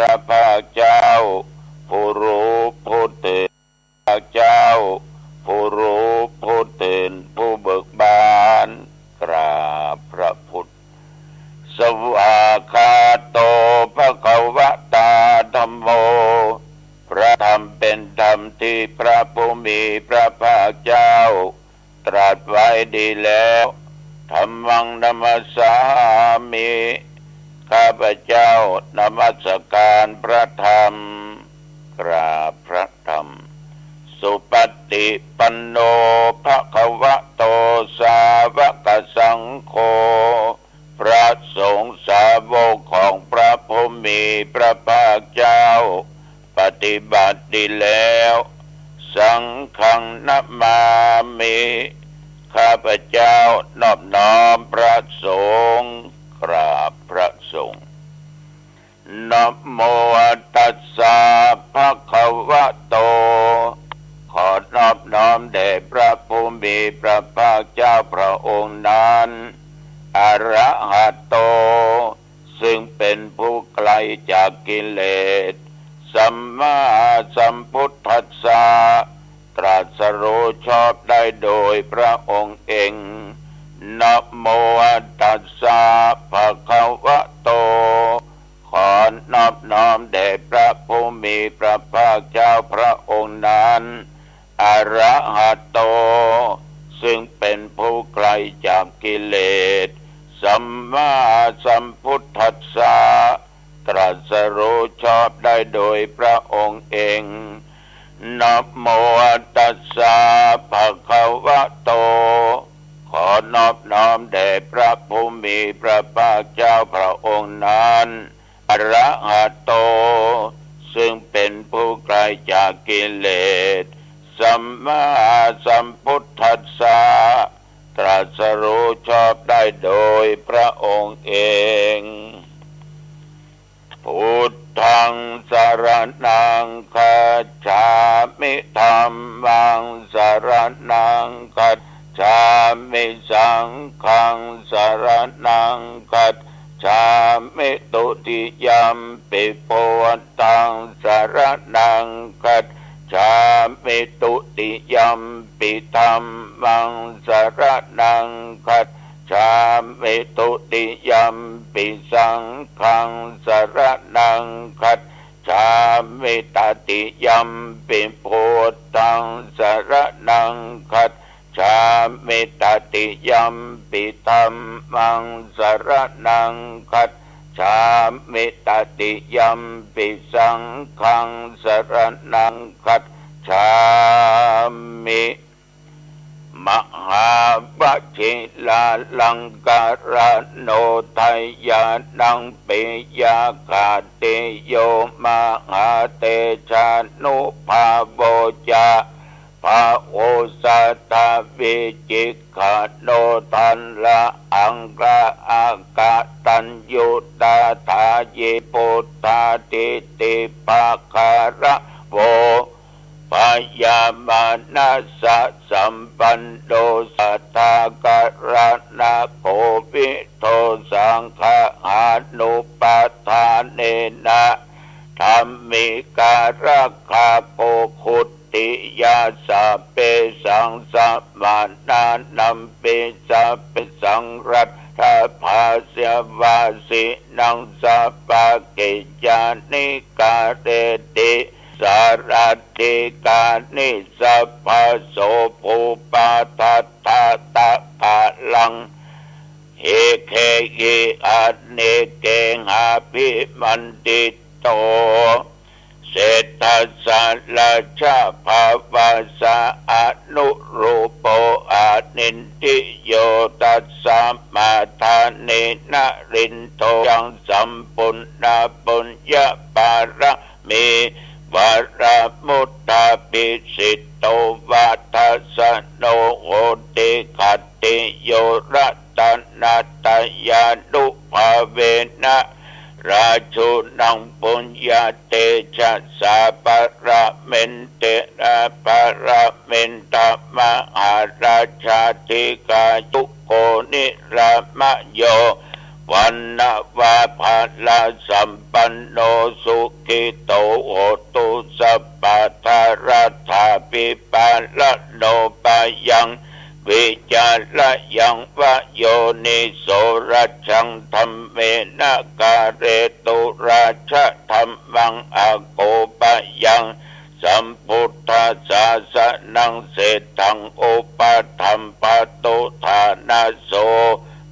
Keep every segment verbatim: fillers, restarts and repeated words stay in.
พระภาคเจ้า ผู้รู้ผู้ตื่น พระเจ้า ผู้รู้ผู้ตื่น ผู้เบิกบาน กราบพระพุทธ สวากขาโต ภะคะวะตา ธัมโม พระธรรมเป็นธรรมที่พระผู้มีพระภาคเจ้า ตรัสไว้ดีแล้ว ธัมมัง นะมัสสามิ ข้าพเจ้านมัสการพระธรรม กราบพระธรรม สุปฏิปันโน ภะคะวะโต สาวกสังโฆ พระสงฆ์สาวกของพระผู้มีพระภาคเจ้า ปฏิบัติดีแล้ว สังฆัง นะมามิ ข้าพเจ้านอบน้อมพระสงฆ์ กราบพระสงฆ์ นะโมตัสสะ ภะคะวะโต ขอนอบน้อมแด่พระผู้มีพระภาคเจ้าพระองค์นั้น อะระหะโต ซึ่งเป็นผู้ไกลจากกิเลส สัมมาสัมพุทธัสสะ ตรัสรู้ชอบได้โดยพระองค์เอง นะโมตัสสะ ภะคะวะโต ขอนอบน้อมแด่พระผู้มีพระภาคเจ้าพระองค์นั้น อะระหะโต ซึ่งเป็นผู้ไกลจากกิเลส สัมมาสัมพุทธัสสะ ตรัสรู้ชอบได้โดยพระองค์เอง นะโมตัสสะ ภะคะวะโต ขอนอบน้อมแด่พระผู้มีพระภาคเจ้าพระองค์นั้น อะระหะโต ซึ่งเป็นผู้ไกลจากกิเลส สัมมาสัมพุทธัสสะ ตรัสรู้ชอบได้โดยพระองค์เอง พุทธัง สรณัง คัจฉามิ ธัมมัง สรณัง คัจฉามิ สังฆัง สรณัง คัจฉามิ ทุติยัมปิ พุทธัง สรณัง คัจฉามิ ทุติยัมปิ ธัมมัง สรณัง คัจฉามิ ทุติยัมปิ สังฆัง สรณัง คัจฉามิ ตติยัมปิ พุทธัง สรณัง คัจฉามิ ตติยัมปิ ธัมมัง สรณัง คัจฉามิ ตติยัมปิ สังฆัง สรณัง คัจฉามิ มหาวชิราลังกรโณ ทยานัง ปิยะขัตติโย มหาเตชานุภาโว จะ พะโอสถวิจิกขโณ ทัลละอังคะ อะกะตัญญูตาถายี ปุทธาทิติภะคะระโว พะยามานะสะสัมปันโน สัทธาการณะโกวิโท สังฆานุปัฏฐาเนนะ ธัมมิการักขาโก คุตติยาสสะเปสัง สะมะนะนัมปิ สะเปสัง รัตถะภาสะวาสินัง สัพพะกิจจานิกาเรติ สารัตถิกานิ สัพพะโส ปุปปาทัฏฐะ ตะกะลัง หิเกหิ อะเนเกหาภิมันดิโต เศรษฐสะราชะ ภะวะสะ อนุรูปโป อะนินทิโย ตัสสะ มาทาเนนะ รินโท ยัง สัมปุณณะ ปุญญะปารมี วรมุตตาภิสิตโต วาทัสสะโน โหติ ขัตติโย รัตนะตะยานุภาเวนะ ราชูนัง ปุญญาเตชะสา ปะระเมนเตนะ ปะระเมนตะ มหาราชาธิกายุโก นิรามะโย วันนะวาพะละสัมปันโน สุขิโตโหตุ สัพพะทารัตถาภิบาลโน ปะยัง วิจาระยัง วะโยนิโส รัจฉัง ธัมเมนะ กาเรตุ ราชะธัมมัง อโก ปะยัง สัมพุทธสาสะนัง เศรษฐัง อุปะถัมภะตุ ฐานะโส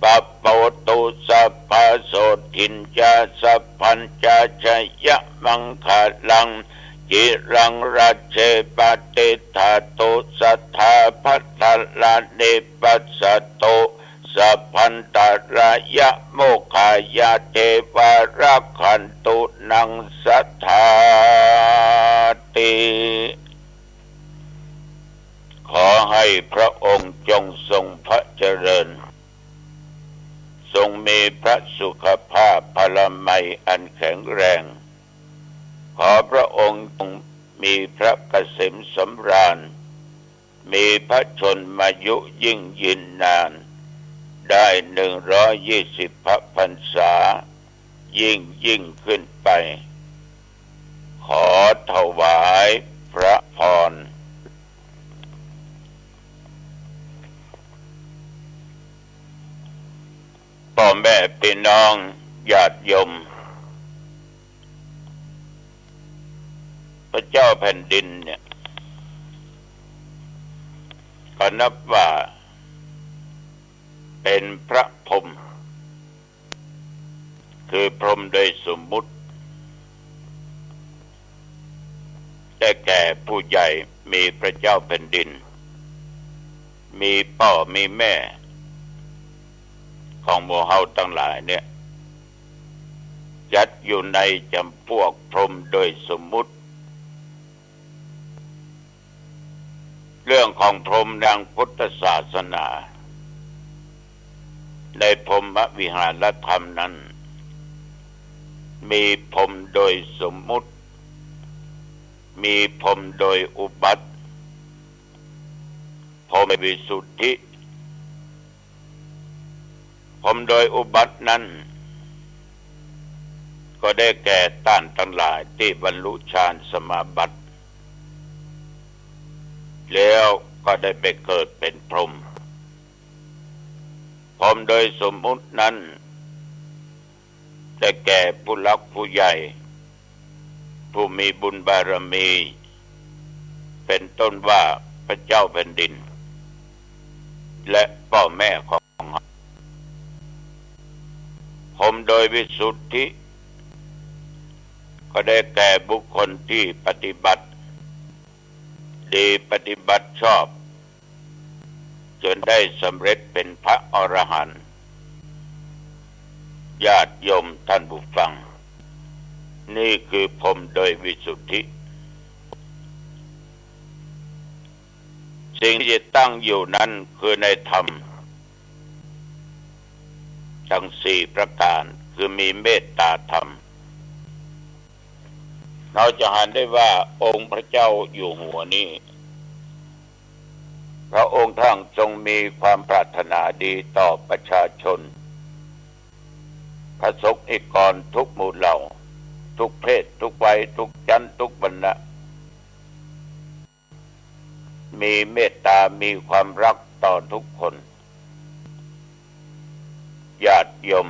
ปะโปตุ สัพพะโสตถินจา สัพพัญจะชยะมังคะลัง จิรังรัจเฉ ปะติฏฐาตุ สัตถาภัททะละ นิปปัสสะตุ สัพพันตะรายะ โมคฆายะ เทวา รักขันตุ นัง สัทธาติ ขอให้พระองค์จงทรงพระเจริญ ทรงมีพระสุขภาพพลามัยอันแข็งแรง ขอพระองค์จงมีพระเกษมสำราญ มีพระชนมายุยิ่งยืนนาน ได้หนึ่งร้อยยี่สิบพระพรรษา ยิ่งยิ่งขึ้นไป ขอถวายพระพร พ่อแม่พี่น้องญาติโยม พระเจ้าแผ่นดินเนี่ย ก็นับว่าเป็นพระพรหม คือพรหมโดยสมมุติ ได้แก่ผู้ใหญ่ มีพระเจ้าแผ่นดิน มีป้อมีแม่ ของหมู่เฮาตังหลายเนี่ย จัดอยู่ในจำพวกพรหมโดยสมมุติ เรื่องของพรหมในพุทธศาสนา ในพรหมวิหารธรรมนั้น มีพรหมโดยสมมุติ มีพรหมโดยอุบัติ พรหมวิสุทธิ พรหมโดยอุบัตินั้น ก็ได้แก่ต้านตังหลายตี้บรรลุฌานสมาบัติ แล้วก็ได้ไปเกิดเป็นพรหม พรหมโดยสมมุตินั้น ได้แก่ผู้หลักผู้ใหญ่ ผู้มีบุญบารมี เป็นต้นว่าพระเจ้าแผ่นดิน และป้อแม่ของเฮา พรหมโดยวิสุทธิ ก็ได้แก่บุคคลที่ปฏิบัติดี ปฏิบัติชอบ จนได้สำเร็จเป็นพระอรหันต์ ญาติโยมท่านผู้ฟัง นี่คือพรหมโดยวิสุทธิ สิ่งที่จะตั้งอยู่นั้นคือในธรรมทั้งสี่ประการ คือมีเมตตาธรรม เราจะหันได้ว่าองค์พระเจ้าอยู่หัวนี้ พระองค์ท่านทรงมีความปรารถนาดีต่อประชาชน พระสงฆ์นิกรทุกหมู่เหล่า ทุกเพศ ทุกวัย ทุกชั้น ทุกวรรณะ มีเมตตา มีความรักต่อทุกคน ญาติโยม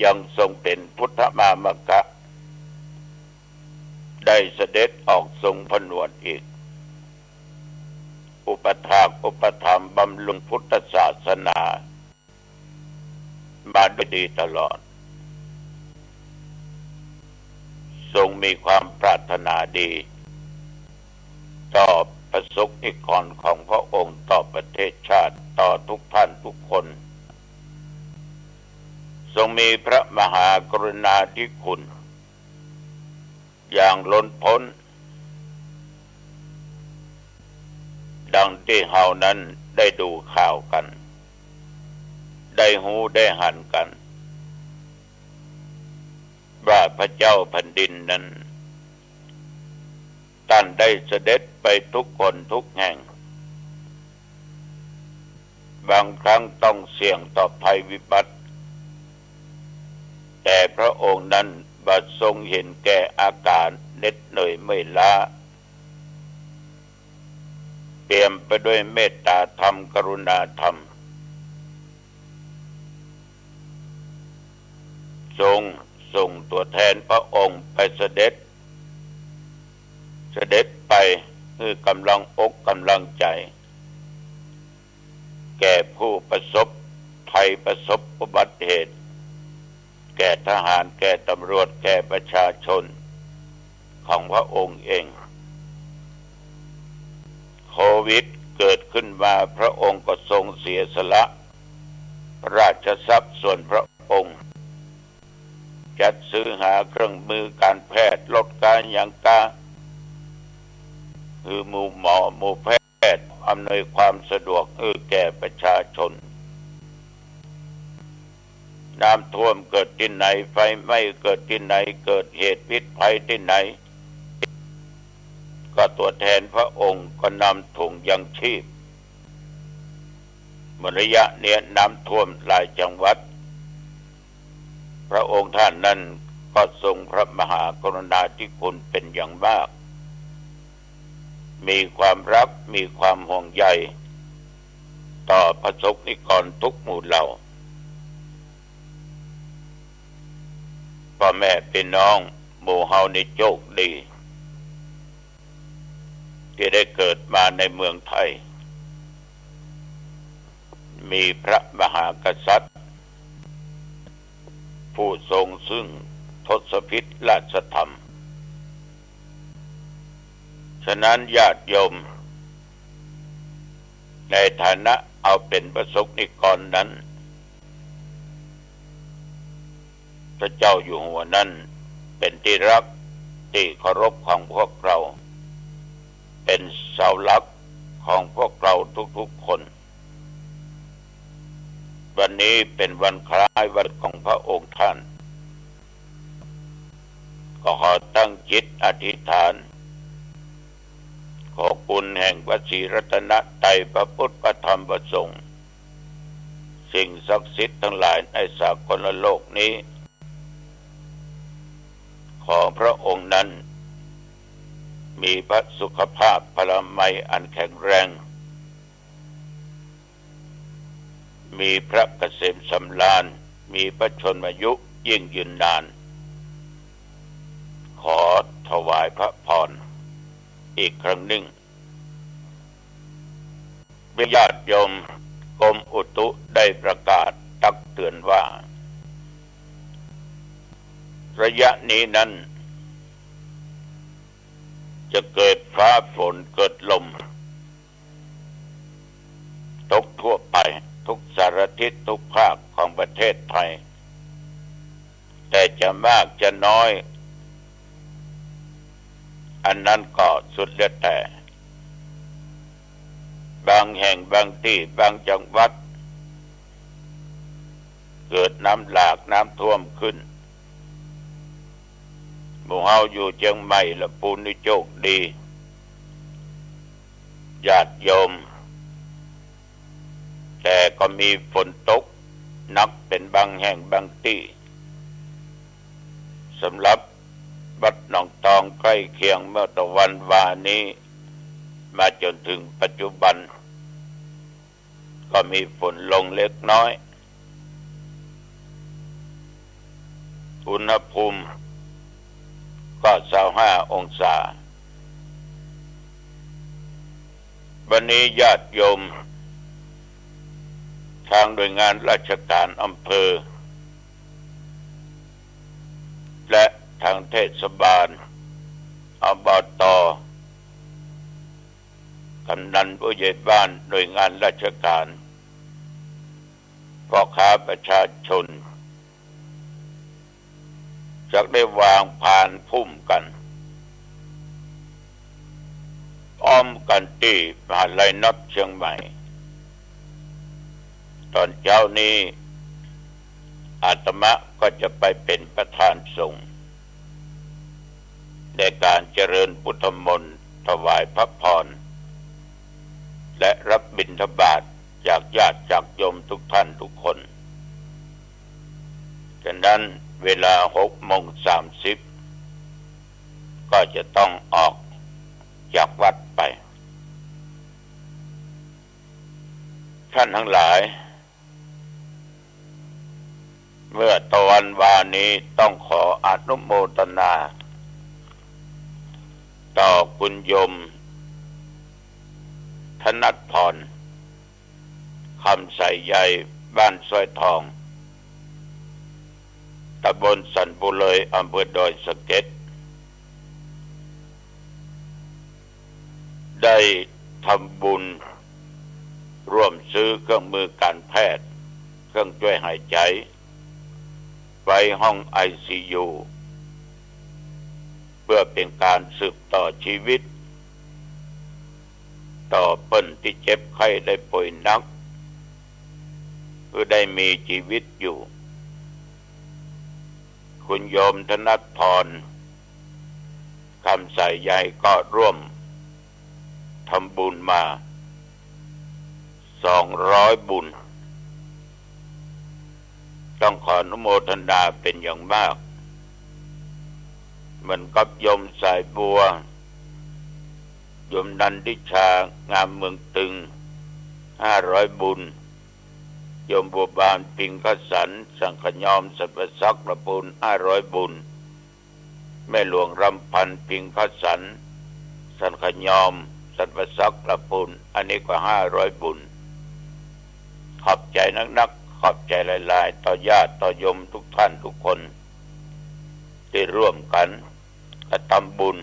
ยังทรงเป็นพุทธมามกะ ได้เสด็จออกทรงผนวดอีก อุปถากอุปถัมภ์บำรุงพุทธศาสนา มาด้วยดีตลอด ทรงมีความปรารถนาดี ต่อพระสงฆ์นิกรของพระองค์ ต่อประเทศชาติ ต่อทุกท่านทุกคน ทรงมีพระมหากรุณาธิคุณ อย่างล้นพ้น ดังที่เฮานั้นได้ดูข่าวกัน ได้ฮู้ได้หันกัน ว่าพระเจ้าแผ่นดินนั้น ต้านได้เสด็จไปทุกคนทุกแห่ง บางครั้งต้องเสี่ยงต่อภัยวิบัติ แต่พระองค์นั้นบ่ทรงเห็นแก่อาการเหน็ดเหนื่อยเมื่อยล้า เปี่ยมไปด้วยเมตตาธรรม กรุณาธรรม ทรงส่งตัวแทนพระองค์ไปเสด็จ เสด็จไปหื้อกำลังอกกำลังใจ แก่ผู้ประสบภัยประสบอุบัติเหตุ แก่ทหาร แก่ตำรวจ แก่ประชาชนของพระองค์เอง โควิดเกิดขึ้นมา พระองค์ก็ทรงเสียสละพระราชทรัพย์ส่วนพระองค์ จัดซื้อหาเครื่องมือการแพทย์ รถก๋าหยังก๋า หื้อหมู่หมอหมู่แพทย์ อำนวยความสะดวกหื้อแก่ประชาชน น้ำท่วมเกิดตี้ไหน ไฟไหม้เกิดตี้ไหน เกิดเหตุพิษภัยตี้ไหน ก็ตัวแทนพระองค์ก็นำถุงยังชีพ เมื่อระยะเนี้ยน้ำท่วมหลายจังหวัด พระองค์ท่านนั้นก็ทรงพระมหากรุณาธิคุณเป็นอย่างมาก มีความรัก มีความห่วงใยต่อประสบนิกรทุกหมู่เหล่า พ่อแม่พี่น้องหมู่เฮานี่โชคดี ที่ได้เกิดมาในเมืองไทย มีพระมหากษัตริย์ ผู้ทรงซึ่งทศพิธราชธรรม ฉะนั้นญาติโยม ในฐานะเอาเป็นประสบนิกรนั้น พระเจ้าอยู่หัวนั้นเป็นที่รักที่เคารพของพวกเรา เป็นเสาหลักของพวกเราทุกๆคน วันนี้เป็นวันคล้ายวันของพระองค์ท่าน ก็ขอตั้งจิตอธิษฐาน ขอคุณแห่งพระศรีรัตนตรัย พระพุทธ พระธรรม พระสงฆ์ สิ่งศักดิ์สิทธิ์ทั้งหลายในสากลโลกนี้ ขอพระองค์นั้นมีพระสุขภาพพลามัยอันแข็งแรง มีพระเกษมสำราญ มีพระชนมายุยิ่งยืนนาน ขอถวายพระพรอีกครั้งหนึ่ง เมื่อญาติโยม กรมอุตุได้ประกาศตักเตือนว่า ระยะนี้นั้น จะเกิดฟ้าฝนเกิดลม ตกทั่วไปทุกสารทิศทุกภาคของประเทศไทย แต่จะมากจะน้อย อันนั้นก็สุดแล้วแต่ บางแห่งบางตี้บางจังหวัด เกิดน้ำหลากน้ำท่วมขึ้น หมู่เฮาอยู่เจียงใหม่ละปูนนี่โชคดี ญาติโยม แต่ก็มีฝนตกหนักเป็นบางแห่งบางตี้ สำหรับวัดหนองตองใกล้เคียงเมื่อตะวันวานี้ มาจนถึงปัจจุบัน ก็มีฝนลงเล็กน้อย อุณหภูมิก็ซาวห้าองศา วันนี้ญาติโยม ทางหน่วยงานราชการอำเภอ และทางเทศบาล อบต. กำนัน ผู้ใหญ่บ้าน หน่วยงานราชการ พ่อค้าประชาชน จักได้วางพานพุ่มกั๋น อ้อมกั๋นตี้มหาลัยน็อตเชียงใหม่ ต๋อนเจ๊านี้ อาตมาก็จะไปเป๋นประธานสงฆ์ ในก๋านเจริญพุทธมนต์ ถวายพระพร และรับบิณฑบาต จากญาติจากโยมทุกท่านทุกคน ฉะนั้นเวลาหกโมงสามสิบ ก็จะต้องออกจากวัดไป ท่านทั้งหลาย เมื่อตะวันวานี้ต้องขออนุโมทนา ต่อคุณโยมธนัทพร คำใสใย บ้านสร้อยทอง ตำบลสันปูเลย อำเภอดอยสะเก็ด ได้ทำบุญร่วมซื้อเครื่องมือการแพทย์ เครื่องช่วยหายใจ ไว้ห้องไอซียู เพื่อเป๋นก๋านสืบต่อจีวิต ต่อเปิ้นตี้เจ็บไข้ได้ป่วยหนัก หื้อได้มีจีวิตอยู่ คุณโยมธนัทพร คำใสใย ก็ร่วมทำบุญมา สองร้อยบุญ ต้องขออนุโมทนาเป๋นอย่างมาก เหมือนกับโยมสายบัว โยมนันทิชา งามเมืองตึง ห้าร้อยบุญ โยมบัวบาน พิงคสัน สังขยอม สันป่าสัก ละปูน ห้าร้อยบุญ แม่หลวงรำพันธ์ พิงคสัน สังขยอม สันป่าสัก ละปูน อันนี้ก็ห้าร้อยบุญ ขอบใจ๋นักๆ ขอบใจ๋หลายๆ ต่อญาติต่อโยมทุกท่านทุกคน ตี้ร่วมกั๋นกระทำบุญ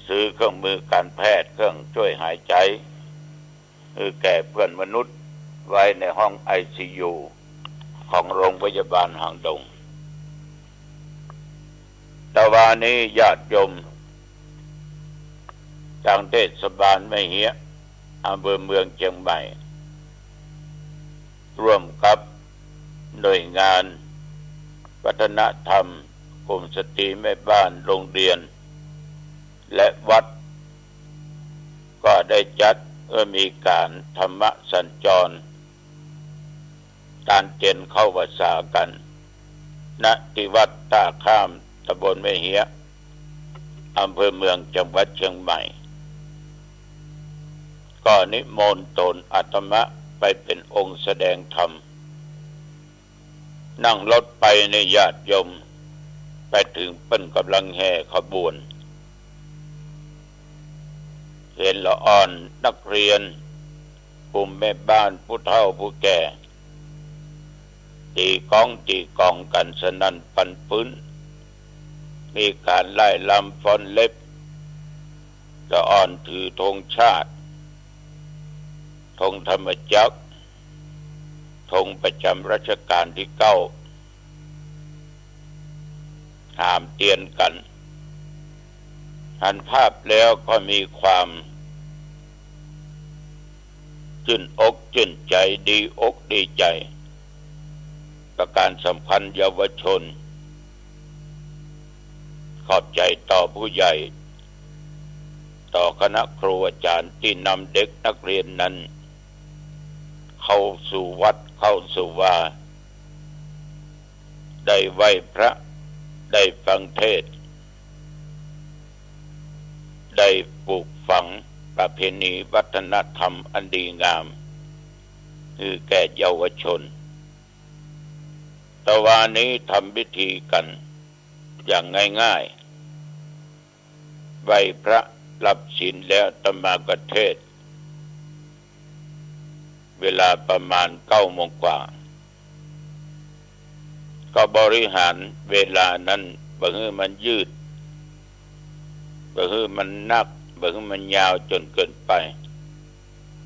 ซื้อเครื่องมือการแพทย์ เครื่องช่วยหายใจ หื้อแก่เปื้อนมนุษย์ ไว้ในห้องไอซียู ของโรงพยาบาลหางดง ตะวานี้ญาติโยม ตางเทศบาลแม่เฮียะ อำเภอเมืองเจียงใหม่ ร่วมกับหน่วยงานวัฒนธรรม กลุ่มสตรีแม่บ้าน โรงเรียน และวัด ก็ได้จัดหื้อมีก๋านธรรมสัญจร ตานเตียนเข้าพรรษากั๋น ณ ตี้วัดต้าข้าม ตำบลแม่เฮียะ อำเภอเมือง จังหวัดเจียงใหม่ ก็นิมนต์ต๋นอาตมาไปเป๋นองค์แสดงธรรม นั่งรถไปนี่ญาติโยม ไปเถิงเปิ้นก่ำลังแห่ขบวน เห็นละอ่อนนักเรียน กลุ่มแม่บ้าน ผู้เฒ่าผู้แก่ ตี๋ก๊องตี๋กองกั๋นสนั่นปั่นปื๊น มีก๋านร่ายรำฟ้อนเล็บ ละอ่อนถือธงชาติ ธงธรรมจักร ธงประจ๋ำรัชกาลตี้เก้า หามเตียนกั๋น หันภาพแล้วก็มีความจื้นอกจื้นใจ๋ ดีอกดีใจ๋ ประก๋านสำคัญเยาวชน ขอบใจ๋ต่อผู้ใหญ่ ต่อคณะครูอาจ๋ารย์ตี้นำเด็กนักเรียนนั้น เข้าสู่วัดเข้าสู่วา ได้ไหว้พระ ได้ฟังเทศน์ ได้ปลูกฝังประเพณีวัฒนธรรมอันดีงาม หื้อแก่เยาวชน ตะวานี้ทำพิธีกั๋นอย่างง่ายๆ ไหว้พระรับศีลแล้วอาตมาก็เทศน์ เวลาประมาณเก้าโมงกว่า ก็บริหารเวลานั้นบ่หื้อมันยืด บ่หื้อมันนัก บ่หื้อมันยาวจ๋นเกินไป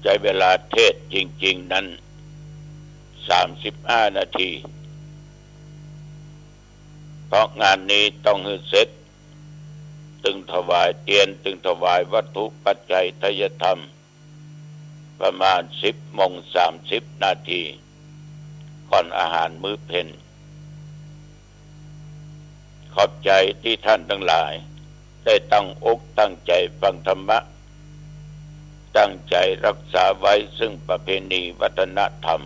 ใจ๊เวลาเทศน์จริงๆ นั้น สามสิบห้านาที เพราะงานนี้ต้องหื้อเสร็จ ตึงถวายเตียน ตึงถวายวัตถุปัจจัยไทยธรรม ประมาณสิบโมงสามสิบนาที ก่อนอาหารมื้อเพล ขอบใจ๋ตี้ท่านตังหลาย ได้ตั้งอกตั้งใจ๋ฟังธรรมะ ตั้งใจ๋ฮักษาไว้ซึ่งประเพณีวัฒนธรรม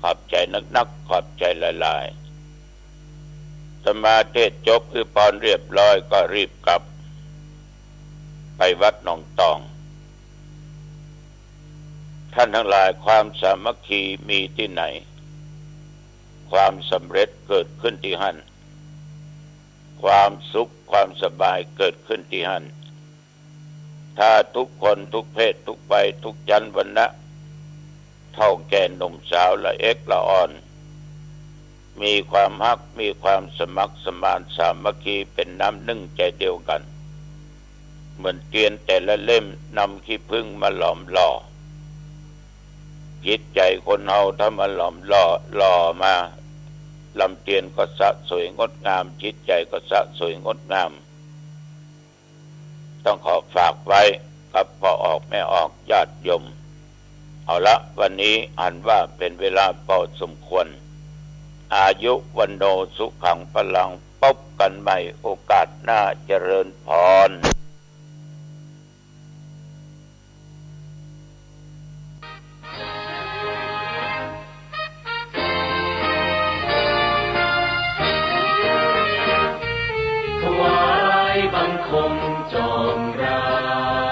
ขอบใจ๋นักๆ ขอบใจ๋หลายๆ อาตมาเทศน์จบอวยปอนเรียบร้อยก็รีบกลับไปวัดหนองตอง ท่านตังหลาย ความสามัคคีมีตี้ไหน ความสำเร็จเกิดขึ้นตี้หั้น ความสุขความสบายเกิดขึ้นตี้หั้น ถ้าทุกคนทุกเพศทุกวัยทุกชั้นวรรณะ เฒ่าแก่หนุ่มสาวละเอ็กละอ่อน มีความฮัก มีความสมัครสมานสามัคคีเป๋นน้ำนึ่งใจ๋เดียวกั๋น เหมือนเตียนแต่ละเล่มนำขี้ผึ้งมาหลอมหล่อ จิตใจ๋คนเฮาถ้ามาหลอมหล่อ หล่อมา ลำเตียนก็สะสวยงดงาม จิตใจ๋ก็สะสวยงดงาม ต้องขอฝากไว้กับป้อออกแม่ออกญาติโยม เอาละ วันนี้หันว่าเป๋นเวลาปอสมควร อายุวัณโณสุขังพลัง ปบกั๋นใหม่โอกาสหน้า เจริญพร